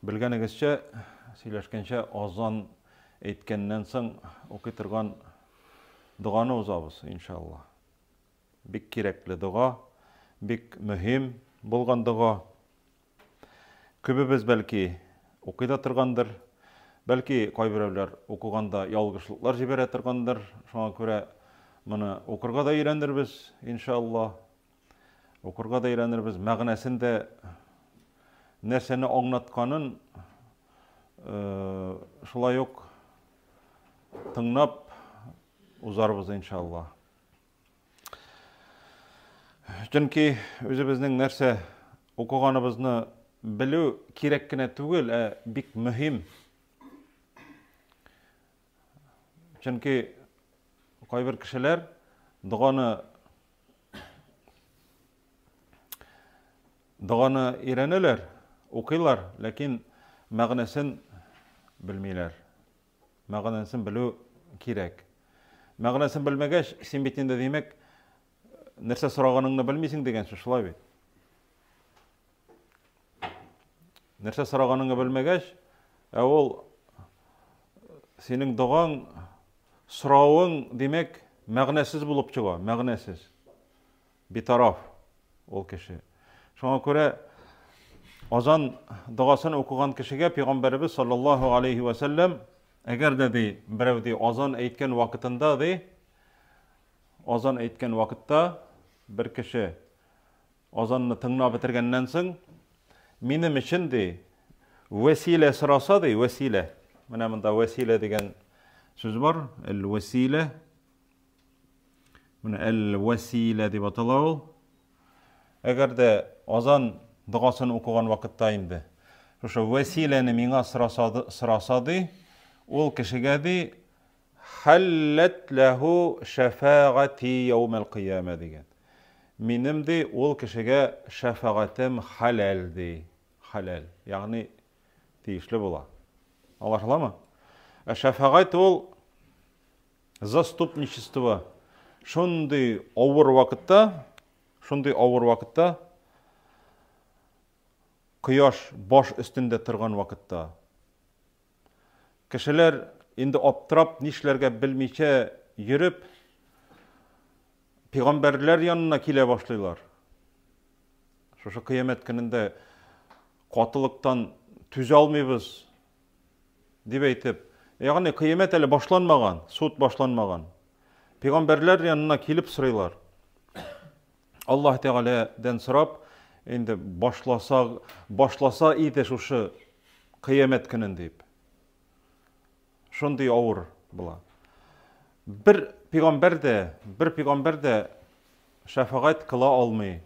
Белгәнегезчә, сөйләшкәнчә, азан әйткәннән соң укый торган доганы узабыз, иншалла. Бик кирәкле дога, бик мөһим булган дога. Күбебез бәлки укый да торгандыр, бәлки кайберәүләр укыганда ялгышлыклар җибәрә торгандыр. Шуңа күрә моны укырга да өйрәнербез, иншалла. Укырга да өйрәнербез, мәгънәсен дә нәрсәне аңлатканын шулай ук тыңлап узарбыз иншалла. Чөнки үзебезнең нәрсә укыганыбызны белү кирәк кенә түгел, ә бик мөһим. Чөнки кайбер кешеләр доганы Доганы өйрәнәләр, укыйлар, ләкин мәгънәсен белмиләр. Мәгънәсен белү кирәк. Мәгънәсен белмәгәч, син бит инде, димәк, нәрсә сораганыңны белмисең дигән сүз, шулай бит. Нәрсә сораганыңны белмәгәч, ә ул синең догаң, соравың, димәк, мәгънәсез булып чыга, мәгънәсез. Битараф ул кеше. Шуңа күрә азан догасын укыган кешегә пәйгамбәребез саллаллаһу алейхи ва сәлләм, әгәр дә ди, берәү ди азан әйткән вакытында ди, азан әйткән вакытта бер кеше азанны тыңлап бетергәннән соң, минем өчен ди, вәсилә сораса ди, вәсилә. Менә монда вәсилә дигән сүз бар, әл-вәсилә. Менә әл-вәсилә дип атала ул. Әгәр дә азан догасын укыган вакытта инде шушы вәсиләне миңа сораса, сораса ди, ул кешегә ди, хәлләт ләһу шәфәгати яумәл кыямә дигән. Минем ди, ул кешегә шәфәгатем хәләл ди. Хәләл, ягъни тиешле була. Аңлашыламы? Ә шәфәгать ул Заступничество. Шундый авыр вакытта, шундый авыр вакытта, кояш баш өстендә торган вакытта, кешеләр инде аптырап нишләргә белмичә йөреп, пәйгамбәрләр янына килә башлыйлар. Шушы кыямәт көнендә катылыктан түзә алмыйбыз, Дип әйтеп, ягъни кыямәт әле башланмаган, суд башланмаган. Пәйгамбәрләр янына килеп сорыйлар. Аллаһ Тәгаләдән сорап, инде башласа, башласа иде шушы кыямәт көнен дип. Шундый авыр була. Бер пәйгамбәр дә, бер пәйгамбәр дә шәфәгать кыла алмый.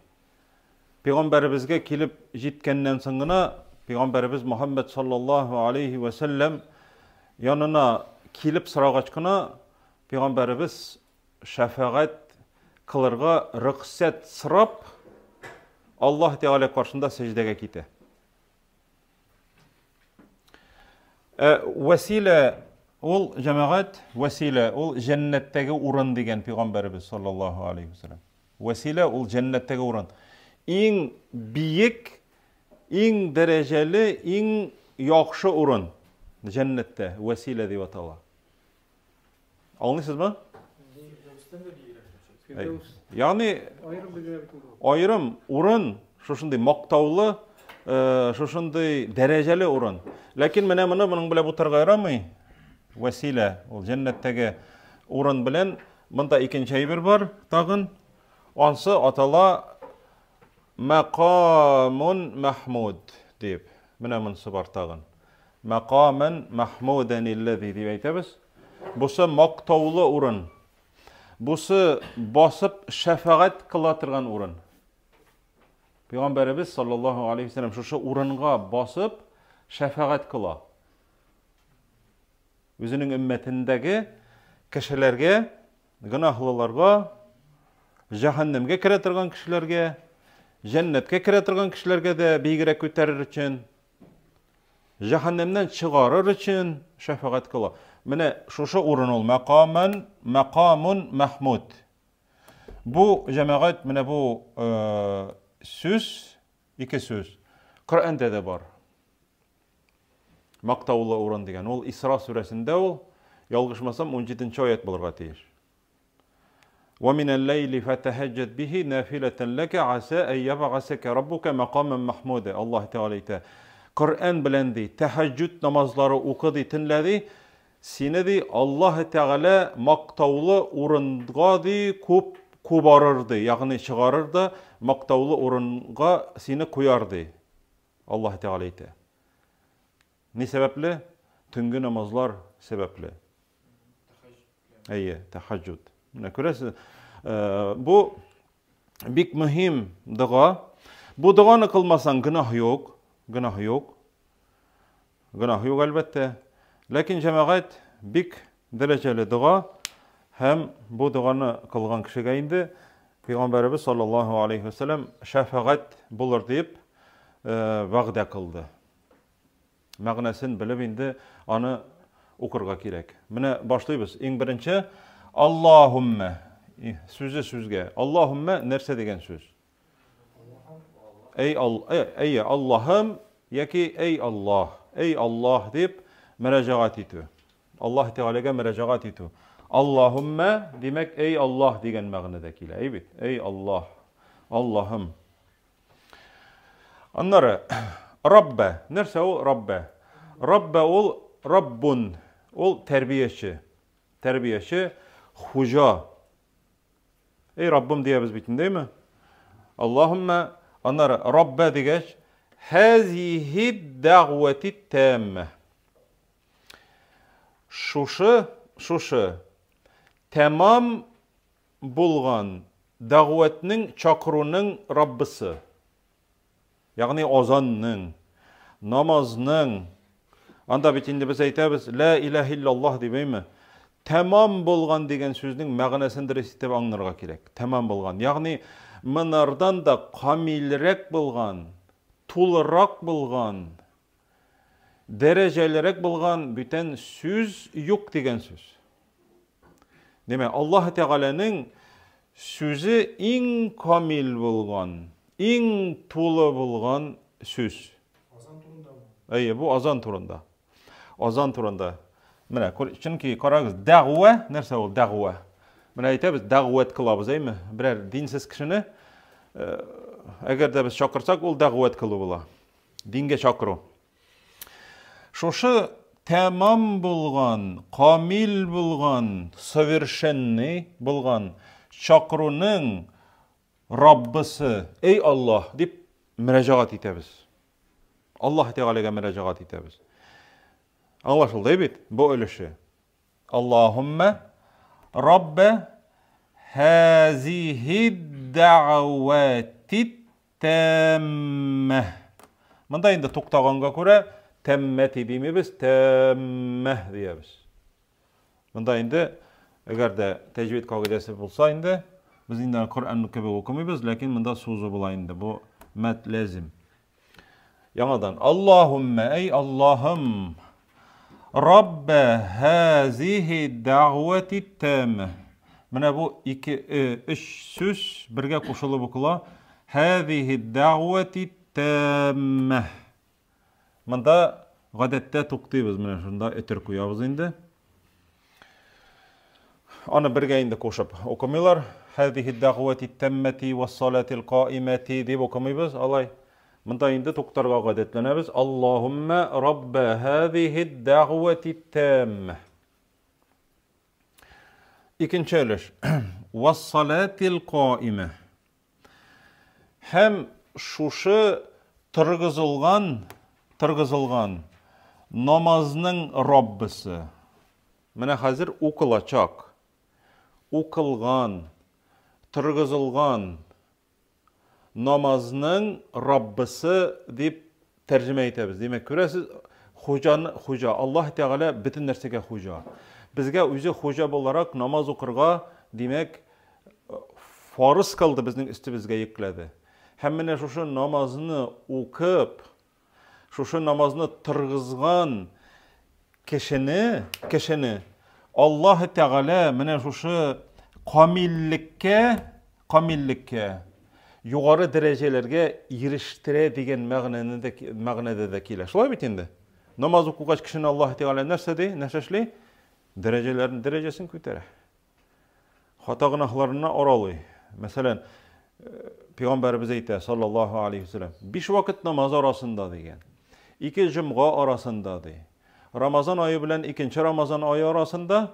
Пәйгамбәребезгә килеп җиткәннән соң гына пәйгамбәребез Мөхәммәд саллаллаһу алейхи вә сәлләм янына килеп сорагач кына пәйгамбәребез шәфәгать кылырга рөхсәт сорап Аллаһ Тәгалә каршында сәҗдәгә китә. Ә вәсилә ул җәмәгать, вәсилә ул җәннәттәге урын дигән пәйгамбәребез саллаллаһу алейхи вә сәлләм. Вәсилә ул җәннәттәге урын. Иң биек, иң дәрәҗәле, иң яхшы урын җәннәттә вәсилә дип атала. Аңлыйсызмы? Ягъни аерым урын, шушындый мактаулы, э, шушындый дәрәҗәле урын. Ләкин менә моны моның белән бутарга ярамый. Вәсилә, ул җәннәттәге урын белән Монда икенче әйбер бар тагын. Ансы атала мәкамун мәхмуд дип. Менә монсы бар тагын. Мәкамен мәхмудан илләзи дип әйтәбез. Бусы мактаулы урын. Бусы басып шәфәгать кыла торган урын. Пәйгамбәребез саллаллаһу алейхи вәсәлләм шушы урынга басып шәфәгать кыла. Үзенең өммәтендәге кешеләргә, гөнаһлыларга, җәһәннәмгә керә торган кешеләргә, җәннәткә керә торган кешеләргә дә бигрәк күтәрер өчен, җәһәннәмнән чыгарыр өчен шәфәгать кыла. Менә шушы урын ул мәкаман, мәкамун мәхмуд. Бу җәмәгать, менә бу э, сүз, ике сүз Коръәндә дә бар. Мактаулы урын дигән. Ул Исра сүрәсендә ул, ялгышмасам, 17 нче аять булырга тиеш. Ва минәл ләйли фәтәһәҗҗәт бихи нафиләтән ләкә аса әй ябгасәкә раббука мәкамән махмуда. Аллаһ Тәгалә әйтә. Коръән белән ди, тәһәҗҗүд намазлары укы ди, төнлә ди, сине ди Аллаһ Тәгалә мактаулы урынга ди күп кубарыр ди, ягъни чыгарыр да мактаулы урынга сине куяр ди. Аллаһ Тәгалә әйтә. Ни сәбәпле? Төнге намазлар сәбәпле. Әйе, тәхәҗҗүд. Менә күрәсез, э, бу бик мөһим дога. Бу доганы кылмасаң гөнаһ юк, гөнаһ юк. Гөнаһ юк әлбәттә. Ләкин җәмәгать бик дәрәҗәле дога һәм бу доганы кылган кешегә инде Пәйгамбәребез саллаллаһу алейхи вәсәләм шәфәгать булыр дип э, вәгъдә кылды. Мәгънәсен белеп инде аны укырга кирәк. Менә башлыйбыз. Иң беренче Аллаһуммә сүзе сүзгә. Аллаһуммә нәрсә дигән сүз? Әй Ал, әй Аллаһым яки әй Аллаһ, әй Аллаһ дип мөрәҗәгать итү. Аллаһ Тәгаләгә мөрәҗәгать итү. Аллаһуммә, димәк, әй Аллаһ дигән мәгънәдә килә, әй бит? Әй Аллаһ, Аллаһым. Аннары Раббә. Нәрсә ул Раббә? Раббә ул Раббун. Ул тәрбияче. Тәрбияче, хуҗа. Эй, Раббым диябез бит инде, әйме? Аллаһумма, аннары Раббә дигәч, һәзихи дәгъвәти тәммә. Шушы, шушы тәмам булган дәгъвәтнең, чакыруның Раббысы. Ягъни азанның, намазның, анда бит инде без әйтәбез, Лә иләһ иллаллаһ дип, әйме? Тәмам булган дигән сүзнең мәгънәсен дөрес итеп аңларга кирәк. Тәмам булган. Ягъни монардан да камилрәк булган, тулырак булган, дәрәҗәлерәк булган бүтән сүз юк дигән сүз. Димәк, Аллаһ Тәгаләнең сүзе иң камил булган, иң тулы булган сүз. Азан турында бу. Әйе, бу азан турында. Азан турында. Менә, чөнки карагыз, дәгъва, нәрсә ул дәгъва? Менә әйтәбез, дәгъвәт кылабыз, әйме? Берәр динсез кешене, э, әгәр дә без чакырсак, ул дәгъвәт кылу була. Дингә чакыру. Шушы тәмам булган, камил булган, совершенный булган чакыруның Раббысы, эй Аллаһ, дип мөрәҗәгать итәбез. Аллаһ Тәгаләгә мөрәҗәгать итәбез. Аңлашылды бит бу өлеше. Аллаһуммә Раббә һазихи дәгъвати Тәммәһ. Монда инде туктаганга күрә тәммәти димибез, тәммәһ диябез. Монда инде әгәр дә тәҗвид кагыйдәсе булса инде, без инде Коръән кебек укымыйбыз, ләкин монда сузу була инде. Бу мәд ләзим. Яңадан Аллаһуммә, әй Аллаһым, Раббә һазихи дәгъвати тәммә. Менә бу ике, э, өч сүз бергә кушылып укыла. Һазихи дәгъвати тәммә. Монда гадәттә туктыйбыз, менә шунда өтер куябыз инде. Аны бергә инде кушып укымыйлар. Һазихи дәгъвати тәммәти вассалатил каимәти дип укымыйбыз алай. Монда инде туктарга гадәтләнәбез. Аллаһуммә рабба һазихи дәгъвати тәммә. Икенче өлеш. Вассалатил каимә. Һәм шушы торгызылган, торгызылган намазның Раббысы. Менә хәзер укылачак. Укылган, торгызылган намазның Раббысы дип тәрҗемә итәбез. Димәк, күрәсез, хуҗаны, хуҗа, Аллаһ Тәгалә бөтен нәрсәгә хуҗа. Безгә үзе хуҗа буларак намаз укырга, димәк, фарыз кылды, безнең өстебезгә йөкләде. Һәм менә шушы намазны укып, шушы намазны торгызган кешене, кешене Аллаһ Тәгалә менә шушы камиллеккә, камиллеккә, югары дәрәҗәләргә ирештерә дигән мәгънәне дә, мәгънәдә дә килә. Шулай бит инде? Намаз укыгач кешене Аллаһ Тәгалә нәрсә ди? Нәрсә эшли? Дәрәҗәләрен дәрәҗәсен күтәрә. Хата гөнаһларыннан аралый. Мәсәлән, э, пәйгамбәребез әйтә, саллаллаһу алейхи вәсәлләм, биш вакыт намаз арасында дигән. Ике җомга арасында ди. Рамазан ае белән икенче Рамазан ае арасында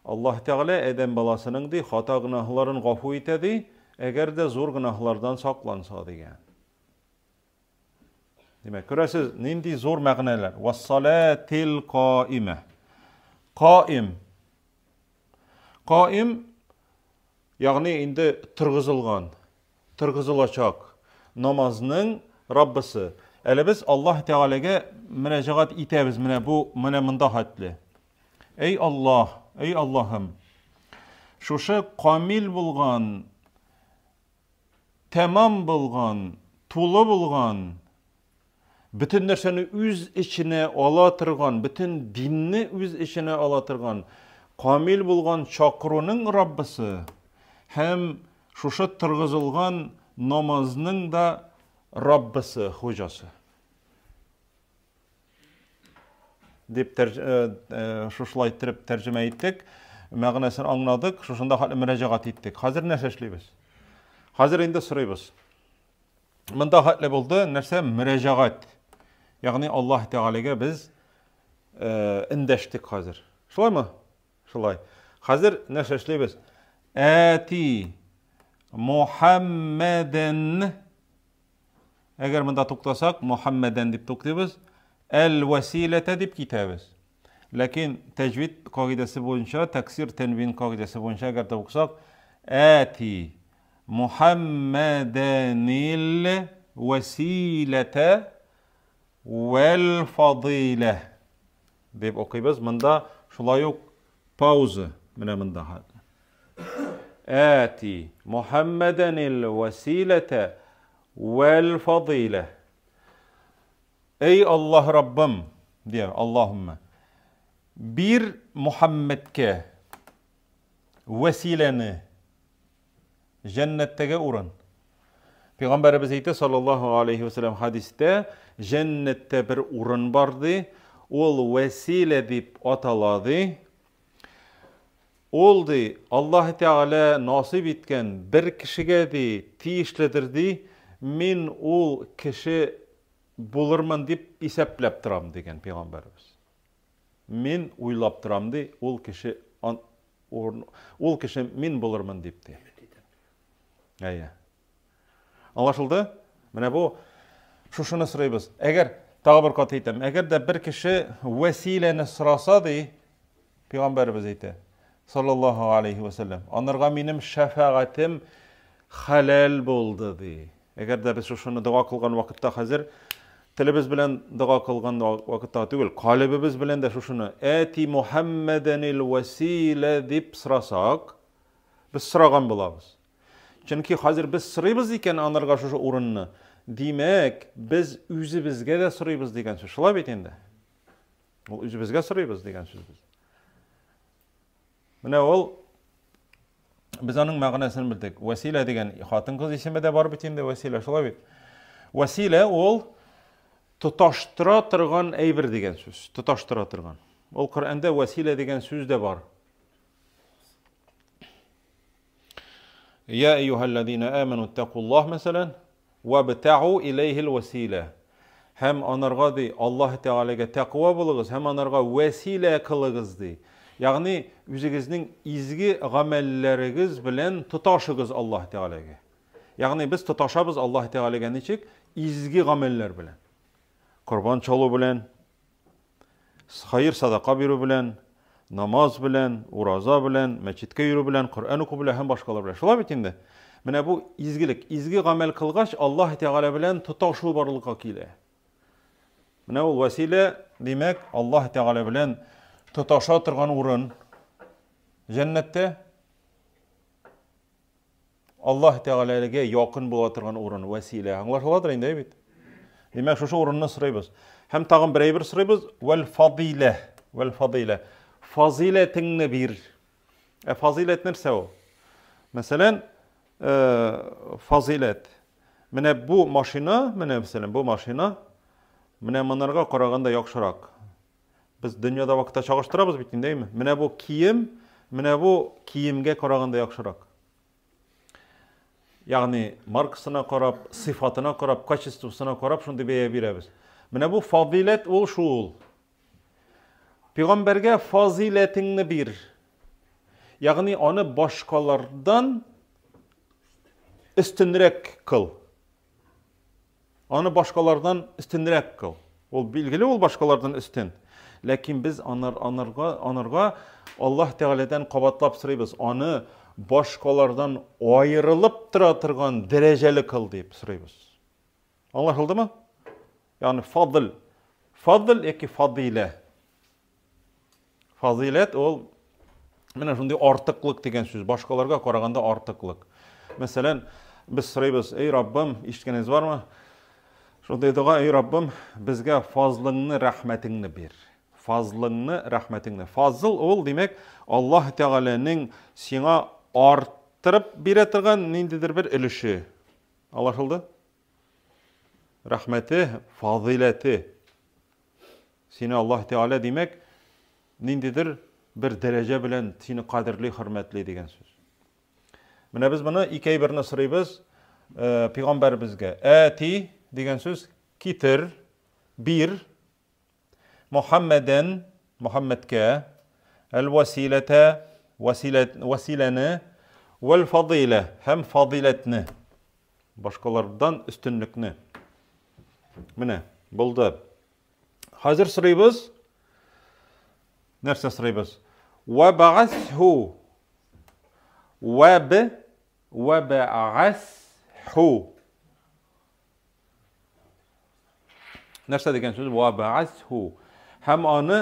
Аллаһ Тәгалә адәм баласының ди хата гөнаһларын гафу итә ди, әгәр дә зур гөнаһлардан сакланса дигән. Димәк, күрәсез, нинди зур мәгънәләр. Вассалатил каимә. Каим. Каим, ягъни инде торгызылган, торгызылачак намазның Раббысы. Әле без Аллаһ Тәгаләгә мөрәҗәгать итәбез менә бу, менә монда хәтле. Эй Аллаһ, эй Аллаһым, шушы камил булган тәмам булган, тулы булган, бөтен нәрсәне үз эченә ала торган, бөтен динне үз эченә ала торган, камил булган чакыруның Раббысы һәм шушы торгызылган намазның да Раббысы, хуҗасы. Дип э, э, шушылай иттереп тәрҗемә иттек, мәгънәсен аңладык, шушында хәтле мөрәҗәгать иттек. Хәзер нәрсә эшлибез? Хәзер инде сорыйбыз. Монда хәтле булды, нәрсә? Мөрәҗәгать. Ягъни Аллаһ Тәгаләгә без э, эндәштек хәзер. Шулаймы? Шулай. Хәзер нәрсә эшлибез? Әти Мухаммеден. Әгәр монда туктасак, Мухаммәдән дип туктыйбыз, әл-вәсиләтә дип китәбез. Ләкин тәҗвид кагыйдәсе буенча, тәксир тәнвин кагыйдәсе буенча әгәр дә укысак, әти Мухаммәдәнил вәсиләтә вәл фадыйлә дип укыйбыз. Монда шулай ук пауза менә монда. Әти Мухаммәдәнил вәсиләтә вәл фадыйлә. Эй Аллаһ Раббым, дия, Аллаһумма. Бир Мухаммәдкә вәсиләне, җәннәттәге урын. Пәйгамбәребез әйтә, саллаллаһу алейхи вәсәләм хадистә, җәннәттә бер урын бар ди, ул вәсилә дип атала ди. Ул, ди, Аллаһ Тәгалә насыйп иткән бер кешегә, ди, тиешледер, ди, мин ул кеше булырмын дип исәпләп торам, дигән пәйгамбәребез. Мин уйлап торам, ди, ул кеше ул кеше мин булырмын дип, ди. Әйе. Аңлашылды? Менә бу шушыны сорыйбыз. Әгәр тагы бер кат әйтәм, әгәр дә бер кеше вәсиләне сораса, ди, пәйгамбәребез әйтә, саллаллаһу алейхи ва сәлләм, анарга минем шәфәгатем хәләл булды, ди. Әгәр дә без шушыны дога кылган вакытта хәзер телебез белән дога кылган вакытта түгел, калебебез белән дә шушыны әти Мухаммәдәнил вәсилә дип сорасак, без сораган булабыз. Чөнки хәзер без сорыйбыз икән анарга шушы урынны, димәк, без үзебезгә дә сорыйбыз дигән сүз. Шулай бит инде. Ул үзебезгә сорыйбыз дигән сүз без. Менә ул без аның мәгънәсен белдек. Вәсилә дигән хатын-кыз исеме дә бар бит инде, Вәсилә, шулай бит. Вәсилә ул тоташтыра торган әйбер дигән сүз. Тоташтыра торган. Ул Коръәндә вәсилә дигән сүз дә бар. Я әйюһәлләзина аману иттакуллаһ мәсәлән, вабтагу иләйһил вәсилә. Һәм анарга ди, Аллаһ Тәгаләгә тәкъва булыгыз һәм анарга вәсилә кылыгыз ди. Ягъни үзегезнең изге гамәлләрегез белән тоташыгыз Аллаһ Тәгаләгә. Ягъни без тоташабыз Аллаһ Тәгаләгә ничек? Изге гамәлләр белән. Корбан чалу белән, Хәер садака бирү белән, намаз белән, ураза белән, мәчеткә йөрү белән, Коръән уку белән һәм башкалар белән. Шулай бит инде. Менә бу изгелек, изге гамәл кылгач, Аллаһ Тәгалә белән тоташу барлыкка килә. Менә ул вәсилә, димәк, Аллаһ Тәгалә белән тоташа торган урын. Җәннәттә Аллаһ Тәгаләгә якын була торган урын, вәсилә. Аңлашыладыр инде, бит? Димәк, шушы урынны сорыйбыз. Һәм тагын бер әйбер сорыйбыз, вәл фадилә, вәл фадилә. Фазиләтеңне бир. Ә фазиләт нәрсә ул? Мәсәлән, э, фазиләт. Менә бу машина, менә мәсәлән, бу машина менә монарга караганда яхшырак. Без дөньяда вакытта чагыштырабыз бит инде, әйме? Менә бу кием, менә бу киемгә караганда яхшырак. Ягъни маркасына карап, сыйфатына карап, качествосына карап шундый бәя бирәбез. Менә бу фазыйләт ул шул. Пәйгамбәргә фазыйләтеңне бир. Ягъни аны башкалардан өстенрәк кыл. Аны башкалардан өстенрәк кыл. Ул билгеле ул башкалардан өстен. Ләкин без анар, анарга, анарга Аллаһ Тәгаләдән кабатлап сорыйбыз. Аны башкалардан аерылып тора торган дәрәҗәле кыл дип сорыйбыз. Аңлашылдымы? Ягъни фадл. Фадл яки фадилә. Фазыйләт ул менә шундый артыклык дигән сүз, башкаларга караганда артыклык. Мәсәлән, без сорыйбыз, эй Раббым, ишеткәнегез бармы? Шундый дога, эй Раббым, безгә фазлыңны, рәхмәтеңне бир. Фазлыңны, рәхмәтеңне. Фазыл ул, димәк, Аллаһ Тәгаләнең сиңа арттырып бирә торган ниндидер бер өлеше. Аңлашылды? Рәхмәте, фазыйләте. Сине Аллаһ Тәгалә, димәк, ниндидер бер дәрәҗә белән сине кадерли, хөрмәтли дигән сүз. Менә без моны ике әйберне сорыйбыз э, пәйгамбәребезгә. Әти дигән сүз китер, бир Мухаммәдән, Мухаммәдкә әл-василәтә, василәт, василәне вәл фадыйлә һәм фадыйләтне. Башкалардан өстенлекне. Менә, булды. Хәзер сорыйбыз. Нәрсә сорыйбыз? Ва бa'асху. Ва б ва бa'асху. Нәрсә дигән сүз? Ва бa'асху. Һәм аны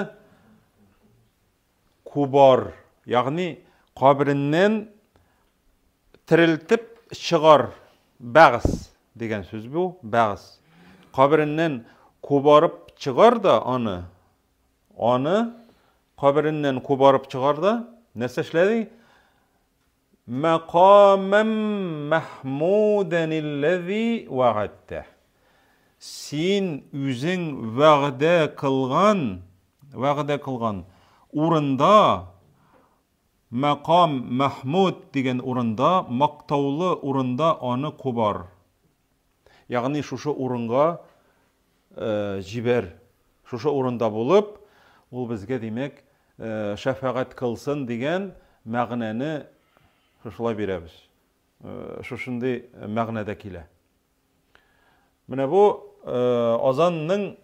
кубар, ягъни кабреннән терелтеп чыгар. Бәгъс дигән сүз бу, бәгъс. Кабереннән кубарып чыгар да аны, аны кабереннән кубарып чыгар да, нәрсә эшләде? Мәкамәм мәхмүдәнилләзи вәгадтә. Син үзең вәгъдә кылган, вәгъдә кылган урында Мәкам Мәхмүд дигән урында, мактаулы урында аны кубар. Ягъни шушы урынга җибәр. Шушы урында булып, ул безгә, димәк, шәфәгать кылсын дигән мәгънәне шушылай бирәбез. Шушындый мәгънәдә килә. Менә бу азанның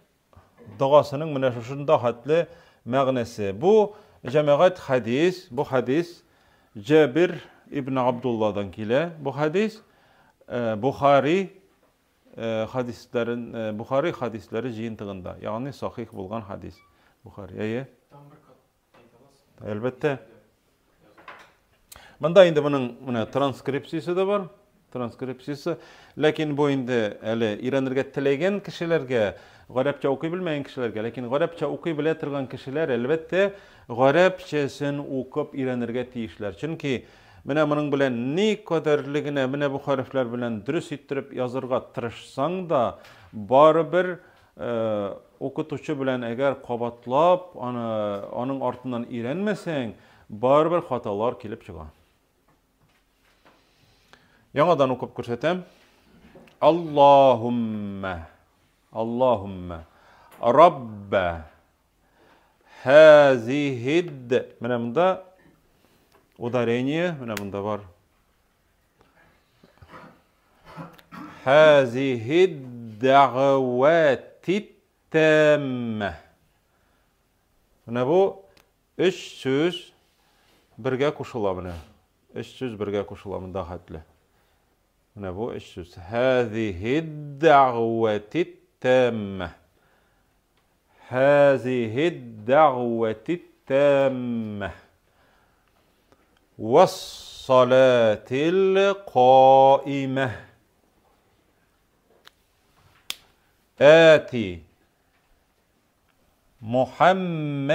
догасының менә шушында хәтле мәгънәсе. Бу җәмәгать хәдис, бу хәдис Җәбир ибн Абдулладан килә. Бу хәдис Бухари хәдисләрен Бухари хәдисләре җыентыгында, ягъни сахих булган хәдис. Бухари. Әйе. Әлбәттә. Монда инде моның менә транскрипциясе дә бар. Транскрипциясе. Ләкин бу инде әле өйрәнергә теләгән кешеләргә, гарәпчә укый белмәгән кешеләргә, ләкин гарәпчә укый белә торган кешеләр, әлбәттә, гарәпчәсен укып өйрәнергә тиешләр. Чөнки менә моның белән ни кадәрле генә менә бу хәрефләр белән дөрес иттереп язырга тырышсаң да, барыбер Укытучы белән әгәр кабатлап, аны, аның артыннан өйрәнмәсәң, барыбер хаталар килеп чыга. Яңадан укып күрсәтәм. Аллаһуммә, Аллаһуммә, Раббә, хәзиһид. Менә монда ударение, менә монда бар. Хазихи дәгъвати тәммә. Менә бу өч сүз бергә кушыла менә. Өч сүз бергә кушыла монда хәтле. Менә бу өч сүз. Хазихи дәгъвати тәммә. Хазихи дәгъвати тәммә. Вассалатил каимә. Әти Мухаммәдәнил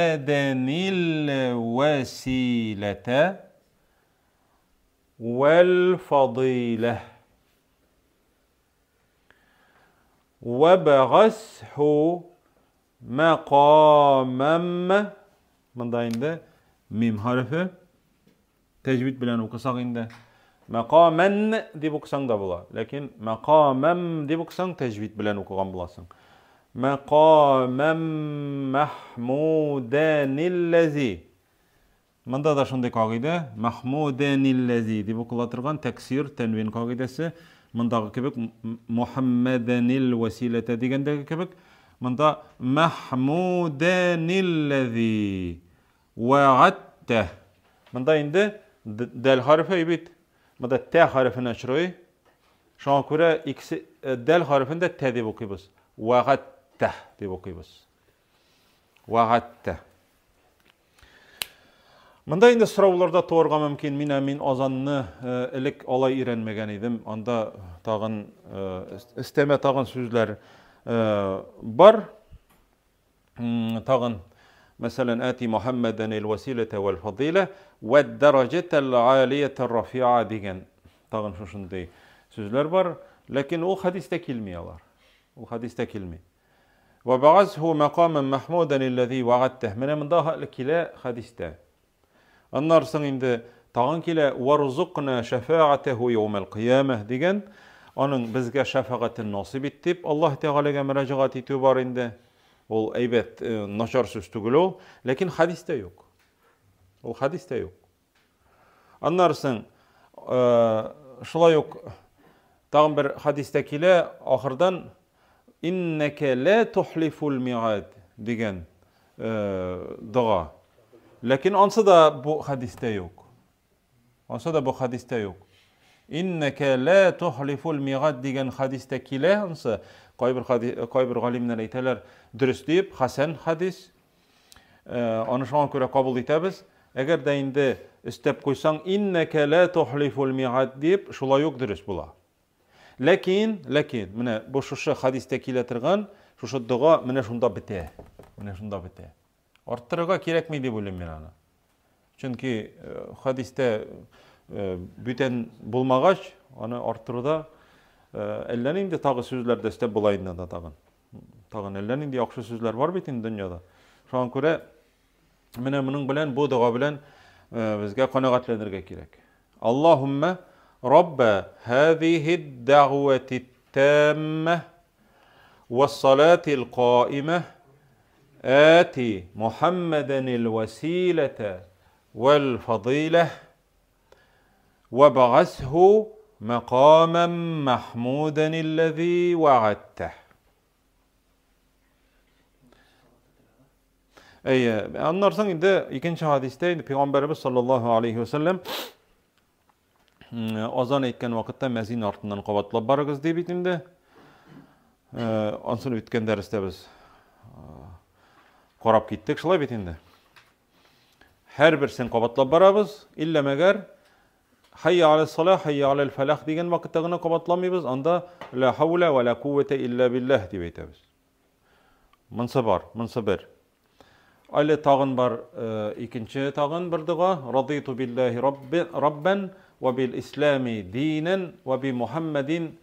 вәсиләтә вәл фадыйлә. Вәбәгасһу Мәкамәм. Монда инде мим хәрефе. Тәҗвид белән укысак инде. Мәкамән дип укысаң да була. Ләкин мәкамәм дип укысаң, тәҗвид белән укыган буласың. Мәкамәм мәхмүдәнилләзи. Монда да шундый кагыйдә, мәхмүдәнилләзи дип укыла торган тәксир, тәнвин кагыйдәсе. Мондагы кебек Мухаммәдәнил вәсиләтә дигәндәге кебек, монда мәхмүдәнилләзи вәгаттә. Монда инде дәл хәрефе бит. Монда тә хәрефенә очрый. Шуңа күрә икесе э, дәл хәрефен дә тә дип укыйбыз. Вәгаттә дип укыйбыз. Вәгаттә. Монда инде сораулар да туарга мөмкин. Мин мин азанны э, элек алай өйрәнмәгән идем. Анда тагын э, өстәмә тагын сүзләр бар. Тагын, мәсәлән, әти Мухаммәдән ил-василәтә вәл-фадыйлә вәд-дәрәҗәтәл алиятәр рафиа дигән тагын шушындый сүзләр бар. Ләкин ул хәдистә килми алар. Ул хәдистә килми. Ва бәгазһу мәкаман мәхмудан аллази вәгадтәһ. Менә монда хәтле килә хәдистә. Аннары соң инде тагын килә варзукна шәфәгатәһу яумәл кыямәһ дигән, аның безгә шәфәгатен насыйп ит дип Аллаһ Тәгаләгә мөрәҗәгать итү бар инде. Ул әйбәт, э, начар сүз түгел ул, ләкин хәдистә юк. Ул хәдистә юк. Аннары соң э, шулай ук тагын бер хәдистә килә, ахырдан Иннәкә лә тухлифул миад дигән дога. Ләкин ансы да бу хәдистә юк. Ансы да бу хәдистә юк. Иннәкә лә тухлифул миад дигән хәдистә килә ансы. Кайбер кайбер галимнәр әйтәләр, дөрес дип, хәсән хәдис. Аны шуңа күрә кабул итәбез. Әгәр дә инде өстәп куйсаң, иннәкә лә тухлифул миад дип, шулай ук дөрес була. Ләкин, ләкин, менә бу шушы хәдистә килә торган шушы дога менә шунда бетә. Менә шунда бетә. Арттырырга кирәкми дип уйлыйм мин аны. Чөнки э, хәдистә э, бүтән булмагач, аны арттыруда э, әллә нинди тагы сүзләр дә өстәп була инде анда тагын. Тагын әллә нинди яхшы сүзләр бар бит инде дөньяда. Шуңа күрә Менә моның белән, бу дога белән э, безгә канәгатьләнергә кирәк. Аллаһумма Рабба һазихи дәгъвати тамма вассалатил каима ати Мухаммадан василата вал фадила وابعثه مقاما محمودا الذي وعدته Әйе, аннан соң инде икенче хадистә инде пәйгамбәребез саллаллаһу алейхи ва саллям азан әйткән вакытта мәзин артыннан кабатлап барыгыз ди бит инде. Э, ансын үткән дәрестә без э, карап киттек, шулай бит инде. Һәрберсен кабатлап барабыз, иллә мәгәр Хайя аля салах, хайя аля фәлах дигән вакытта гына кабатламыйбыз, анда ла хауля ва ла куввата илля билләһ дип әйтәбез. Монсы бар, монсы бер. Әле тагын бар э, икенче тагын бер дога. Радиту биллаһи раббан ва бил ислами динан ва би Мухаммадин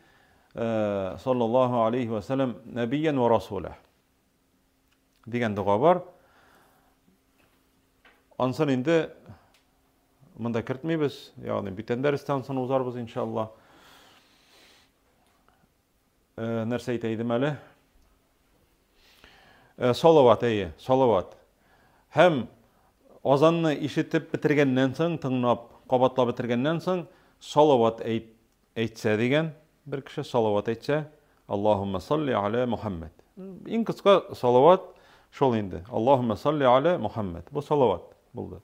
э, саллаллаһу алейхи ва саллям нәбиян ва расула. Дигән дога бар. Ансын инде монда кертмибез, ягъни бүтән дәрестә ансын узарбыз иншалла. Э, нәрсә әйтә идем әле? Э, салават, әйе, салават. Һәм азанны ишетеп бетергәннән соң, тыңлап, кабатлап бетергәннән соң, салават әйт, әйтсә дигән бер кеше салават әйтсә, Аллаһумма салли аля Мухаммад. Иң кыска салават шул инде. Аллаһумма салли аля Мухаммад. Бу салават булды.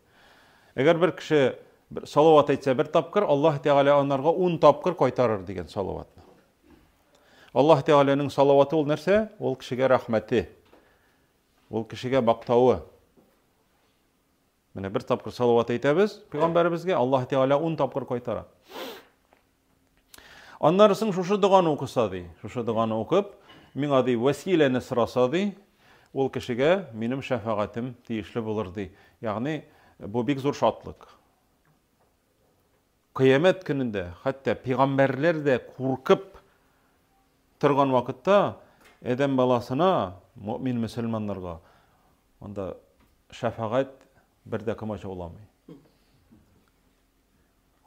Әгәр бер кеше бер салават әйтсә бер тапкыр, Аллаһ Тәгалә анарга 10 тапкыр кайтарыр дигән салаватны. Аллаһ Тәгаләнең салаваты ул нәрсә? Ул кешегә рәхмәте. Ул кешегә мактавы. Менә бер тапкыр салават әйтәбез пәйгамбәребезгә, Аллаһ Тәгалә 10 тапкыр кайтара. Аннары соң шушы доганы укыса ди. Шушы доганы укып, миңа ди вәсиләне сораса ди, ул кешегә минем шәфәгатем тиешле булыр ди. Ягъни бу бик зур шатлык. Кыямәт көнендә хәтта пәйгамбәрләр дә куркып торган вакытта адәм баласына, Мөмин мөселманнарга анда шәфәгать бер дә комачауламый.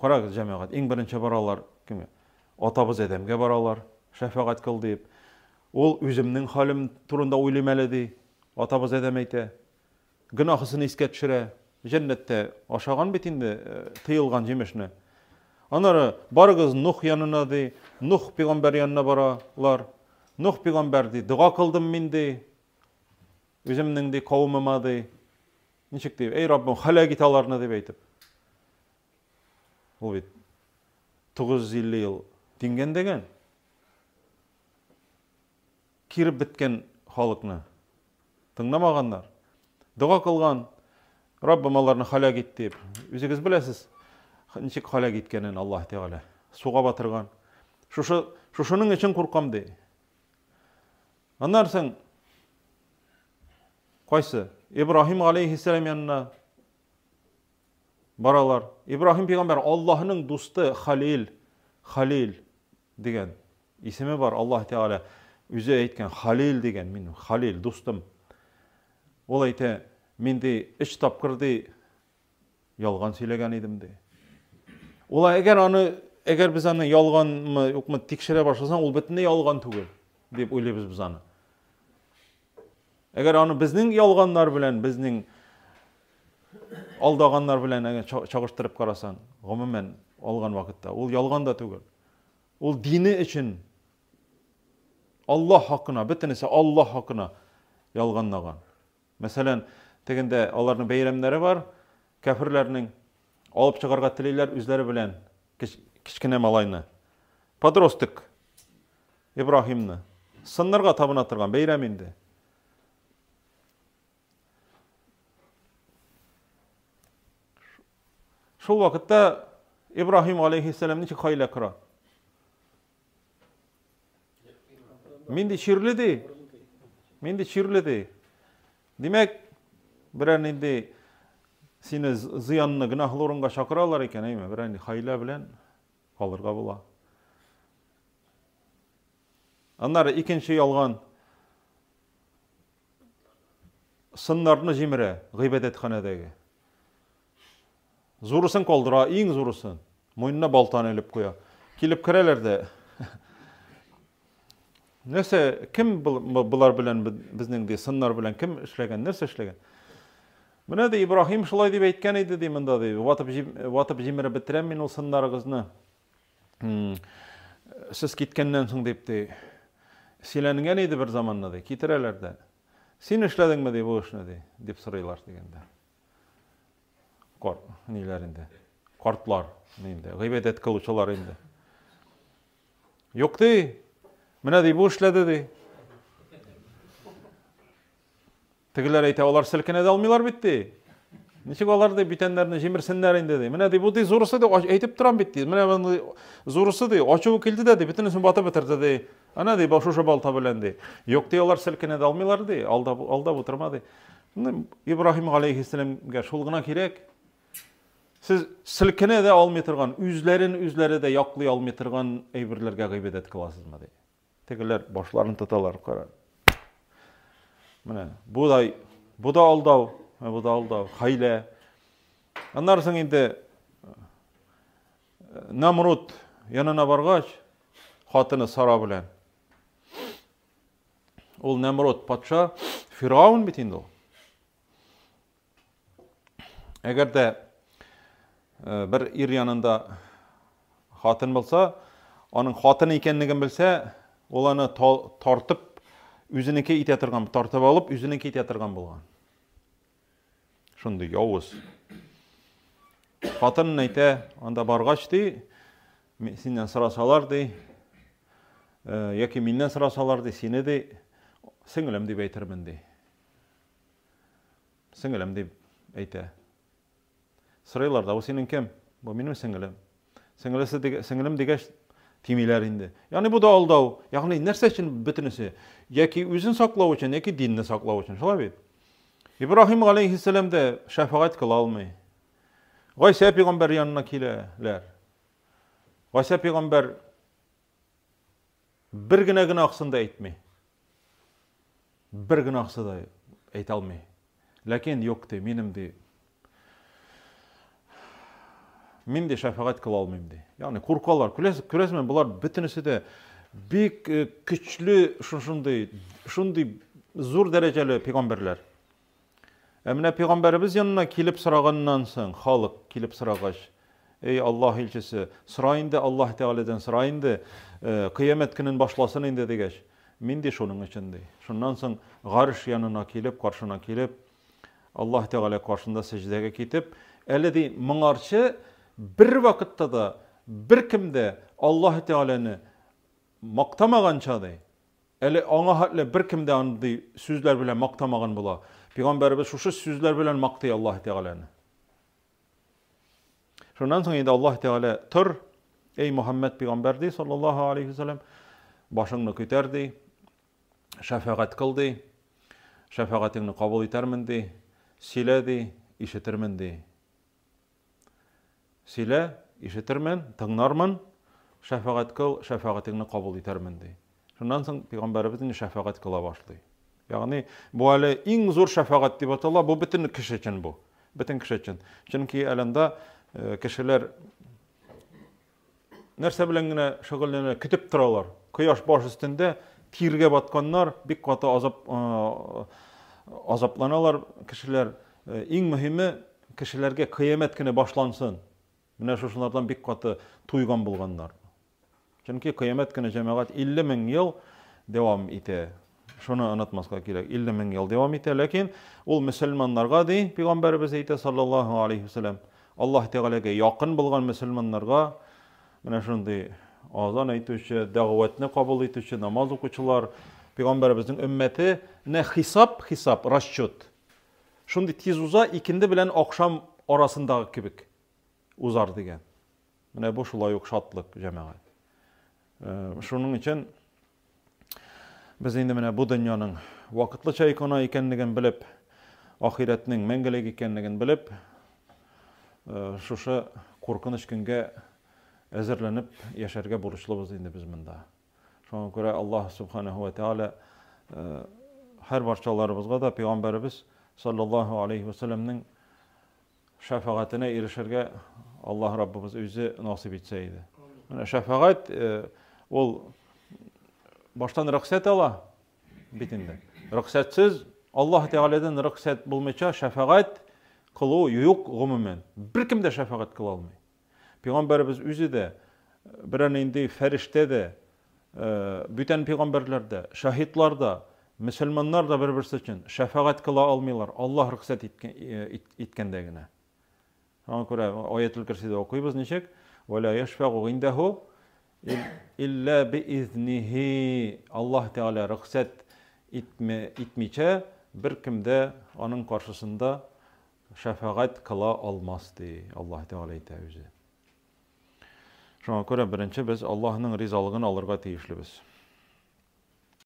Карагыз, җәмәгать, иң беренче баралар кемгә? Атабыз Адәмгә баралар, шәфәгать кыл дип. Ул үземнең хәлем турында уйлыйм әле ди. Атабыз Адәм әйтә. Гөнаһысын искә төшерә. Җәннәттә ашаган бит инде э, тыелган җимешне. Аннары барыгыз Нух янына ди. Нух пигамбәр янына баралар. Нух пигамбәр ди, дога кылдым мин ди. Үземнең ди кавымыма ди. Ничек дип, әй Раббым, халәк ит аларны дип әйтеп. Ул бит 950 ел дингән дигән. Киреп беткән халыкны тыңламаганнар. Дога кылган, Раббым аларны халәк ит дип. Үзегез беләсез, ничек халәк иткәнен Аллаһ Тәгалә. Суга батырган. Шушы шушының өчен куркам ди. Аннан соң кайсы? Ибраһим алейхиссалам янына баралар. Ибраһим пәйгамбәр Аллаһның дусты Халил, Халил дигән исеме бар. Аллаһ Тәгалә үзе әйткән Халил дигән, мин Халил, дустым. Ул әйтә, мин ди, өч тапкыр ди ялган сөйләгән идем ди. Ул әгәр аны, әгәр без аны ялганмы, юкмы тикшерә башласаң, ул бөтенләй ялган түгел дип уйлыйбыз без аны. Әгәр аны безнең ялганнар белән, безнең алдаганнар белән әгәр чагыштырып карасаң, гомумән алган вакытта, ул ялган да түгел. Ул дине өчен Аллаһ хакына, бөтенесе Аллаһ хакына ялганлаган. Мәсәлән, тегендә аларның бәйрәмнәре бар, кәферләрнең алып чыгарга телиләр үзләре белән кечкенә малайны. Подросток Ибраһимны. Сыннарга табына торган бәйрәм инде. Шул вакытта Ибраһим алейхиссәлам ничек хайлә кора? Мин ди чирле ди. Мин ди чирле ди. Димәк, берәр нинди сине зыянны гөнаһлы урынга чакыралар икән, әйме, берәр нинди хайлә белән калырга була. Аннары икенче ялган сыннарны җимерә гыйбадәтханәдәге. Зурысын калдыра, иң зурысын. Муенына балтаны элеп куя. Килеп керәләр дә. Нәрсә, кем болар белән безнең ди, сыннар белән кем эшләгән, нәрсә эшләгән? Менә ди Ибраһим шулай дип әйткән иде ди монда ди. Ватып ватып җимереп бетерәм мин ул сыннарыгызны. Сез киткәннән соң дип ди. Сөйләнгән иде бер заманны ди. Китерәләр дә. Син эшләдеңме ди бу эшне ди, дип сорыйлар дигәндә. Кар, ниләр инде? Картлар инде, гыйбадәт кылучылар инде. Юк ди. Менә ди бу эшләде ди. Тегеләр әйтә, алар селкенә дә алмыйлар бит ди. Ничек алар ди бүтәннәрне җимерсеннәр инде ди. Менә ди бу ди зурысы ди әйтеп торам бит ди. Менә мондый зурысы ди ачуы килде дә ди бөтенесен батып бетерде ди. Әнә ди шушы балта белән ди. Юк ди алар селкенә дә алмыйлар ди. Алдап алдап утырма ди. Ибраһим галәйһиссәламгә шул гына кирәк. Сез селкенә дә алмый торган, үзләрен үзләре дә яклый алмый торган әйберләргә гыйбадәт кыласызмы ди. Тегеләр башларын тоталар, кара. Менә бу да бу да алдау, бу да алдау, хәйлә. Аннары соң инде э, Намруд янына баргач, хатыны Сара белән. Ул Намруд патша, Фираун бит инде ул. Әгәр дә э, бер ир янында хатын булса, аның хатын икәнлеген белсә, ул аны тартып үзенеке итә торган, тартып алып үзенеке итә торган булган. Шундый явыз. Хатын әйтә, анда баргач ди, синнән сорасалар ди, э, яки миннән сорасалар ди, сине ди, сеңелем дип әйтермен ди. Сеңелем дип әйтә. Сорыйлар да, бу синең кем? Бу минем сеңелем. Сеңелесе сеңелем дигәч, тимиләр инде. Ягъни бу да алдау. Ягъни нәрсә өчен бөтенесе? Яки үзен саклау өчен, яки динне саклау өчен. Шулай бит? Ибраһим алейхиссәлам дә шәфәгать кыла алмый. Гайсә пәйгамбәр янына киләләр. Гайсә пәйгамбәр бер генә гөнаһсын да әйтми. Бер гөнаһсы да әйтә алмый. Ләкин юк ди, минем ди. Мин ди шәфәгать кыла алмыйм ди. Ягъни куркалар. Күрәсезме, болар бөтенесе дә бик э, көчле шушындый, шундый зур дәрәҗәле пәйгамбәрләр. Ә менә пәйгамбәребез янына килеп сораганнан соң, халык килеп сорагач, Эй, Аллаһ илчесе, сора инде Аллаһ Тәгаләдән, сора инде, э, кыямәт көнен башласын инде дигәч, мин ди шуның өчен ди. Шуннан соң гарш янына килеп, каршына килеп, Аллаһ Тәгалә каршында сәҗдәгә китеп, әле ди моңарчы бер вакытта да беркем дә Аллаһ Тәгаләне мактамаганча ди, Әле аңа хәтле беркем дә андый сүзләр белән мактамаган була. Пәйгамбәребез шушы сүзләр белән мактый Аллаһ Тәгаләне. Шуннан соң инде Аллаһ Тәгалә тор, эй Мухаммәд пәйгамбәр ди, саллаллаһу алейхи вәсәлләм, башыңны күтәр ди, шәфәгать кыл ди, шәфәгатеңне кабул итәрмен ди, сөйлә ди, ишетермен ди. Сөйлә, ишетермен, тыңнармын, шәфәгать кыл, шәфәгатеңне кабул итәрмен, ди. Шуннан соң пәйгамбәребез инде шәфәгать кыла башлый. Ягъни бу әле иң зур шәфәгать дип атала, бу бөтен кеше өчен бу. Бөтен кеше өчен. Чөнки әле анда э, кешеләр нәрсә белән генә шөгыльләнә, көтеп торалар. Кояш баш өстендә тиргә батканнар, бик каты азап э, азапланалар кешеләр. Э, иң мөһиме кешеләргә кыямәт көне башлансын. Менә шушылардан бик каты туйган булганнар. Чөнки кыямәт көне җәмәгать 50 мең ел дәвам итә. Шуны онытмаска кирәк. 50 мең ел дәвам итә, ләкин ул мөселманнарга ди, пәйгамбәребез әйтә саллаллаһу алейхи вәсәләм, Аллаһ Тәгаләгә якын булган мөселманнарга менә шундый азан әйтүче, дәгъватны кабул итүче, намаз укучылар, пәйгамбәребезнең өммәте не хисап, хисап, расчет. Шундый тиз уза, икенде белән ахшам арасындагы кебек узар дигән. Менә бу шулай ук шатлык, җәмәгать. Э, шуның өчен без инде менә бу дөньяның вакытлыча икона икәнлеген белеп, ахирәтнең мәңгелек икәнлеген белеп, э, шушы куркыныч көнгә әзерләнеп яшәргә бурычлыбыз инде без монда. Шуңа күрә Аллаһ Субханаһу ва Тааля э, һәр барчаларыбызга да пәйгамбәребез саллаллаһу алейхи ва сәлләмнең шәфәгатенә ирешергә Аллаһ Раббыбыз үзе насыйп итсә иде. Менә шәфәгать э, ул баштан рөхсәт ала бит инде. Рөхсәтсез Аллаһ Тәгаләдән рөхсәт булмыйча шәфәгать кылу юк гомумән. Беркем дә шәфәгать кыла алмый. Пәйгамбәребез үзе дә, берәр нинди фәрештә дә, э, бүтән пәйгамбәрләр дә, шаһитлар да, мөселманнар да бер-берсе өчен шәфәгать кыла алмыйлар, Аллаһ рөхсәт э, иткәндә генә. Шуңа күрә аятел Көрсидә укыйбыз ничек? Вәлә яшфәгу индәһу илля биизнихи. Аллаһ Тәгалә рөхсәт итме, итмичә беркем дә аның каршысында Шәфәгать кыла алмас, ди Аллаһ Тәгалә әйтә үзе. Шуңа күрә беренче без Аллаһның ризалыгын алырга тиешлебез.